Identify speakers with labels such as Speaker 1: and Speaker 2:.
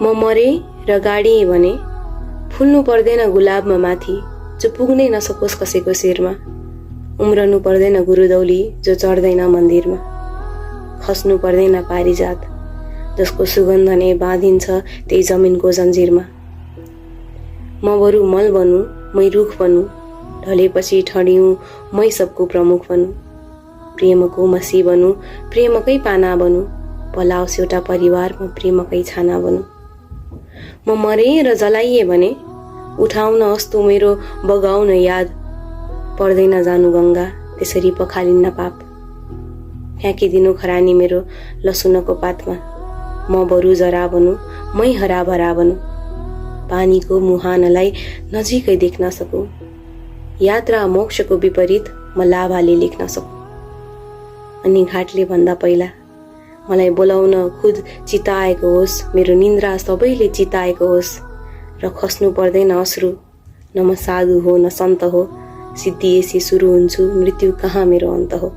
Speaker 1: म मरे र गाडिए भने फुल्नु पर्दैन गुलाबमा माथि जो पुग्नै नसकोस् कसैको शिरमा। उम्रनु पर्दैन गुरुदौली जो चढ्दैन मन्दिरमा। खस्नु पर्दैन पारिजात जसको सुगन्ध नै बाँधिन्छ त्यही जमिनको जन्जिरमा। म बरु मल बनु मै रुख बनु ढलेपछि ठडियौं मै सबको प्रमुख बनु। प्रेमको मसी बनु प्रेमकै पाना बनु पलाओस् एउटा परिवारमा प्रेमकै छाना बनु। म मरे र जलाइए भने उठाउन अस्तु मेरो बगाउन याद पर्दैन जानु गङ्गा त्यसरी पखालिन्न पाप। फ्याँकिदिनु खरानी मेरो लसुनको पातमा। म बरु जरा बनु मै हराभरा बनु पानीको मुहानलाई नजिकै देख्न सकु। यात्रा मोक्षको विपरीत म लाभाले लेख्न सकु। अनि घाटले भन्दा पहिला मलाई बोलाउन खुद चिताएको होस् मेरो निन्द्रा सबैले चिताएको होस् र खस्नु पर्दैन अश्रु न म साधु हो न सन्त हो सिद्धिएसी सुरु हुन्छु मृत्यु कहाँ मेरो अन्त हो।